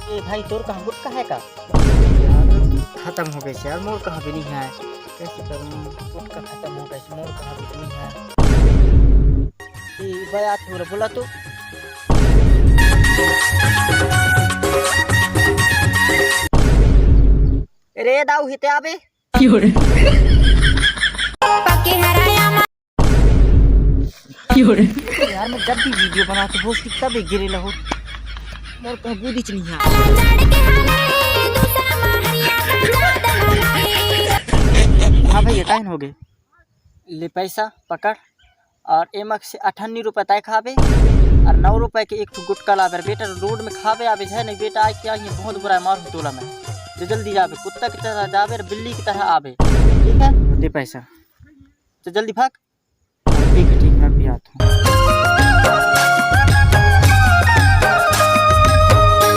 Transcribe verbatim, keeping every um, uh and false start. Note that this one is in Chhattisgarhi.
ए भाई, तोर कहाँ गुटखा है का? खतम हो गइस यार, मोर कहाँ भी नहीं है। कैसे करूँ? गुटखा खतम हो गइस, मोर कहाँ भी नहीं है। ए भाई, आत हो बोला तो। रे दाऊ, हिते आबे। यार, मैं जब भी वीडियो बनाथों, होश कितना भी गिरे लहो, मोर कहाँ गुदीच नहीं है। हाँ भैया, काहे न हो गए? ले पैसा पकड़, और एमा से अठन्नी रुपये तय खाबे, और नौ रुपये के एक ठो गुटखा लाबे। बेटा, रोड में खाबे आबे, है नहीं बेटा, आए क्या, ये बहुत बुरा मार तोला में। तो जल्दी जाबे, कुत्ता की तरह जाबे और बिल्ली की तरह आबे, ठीक है? दे पैसा। तो जल्दी भाग। ठीक है, ठीक, मैं भी आता हूँ।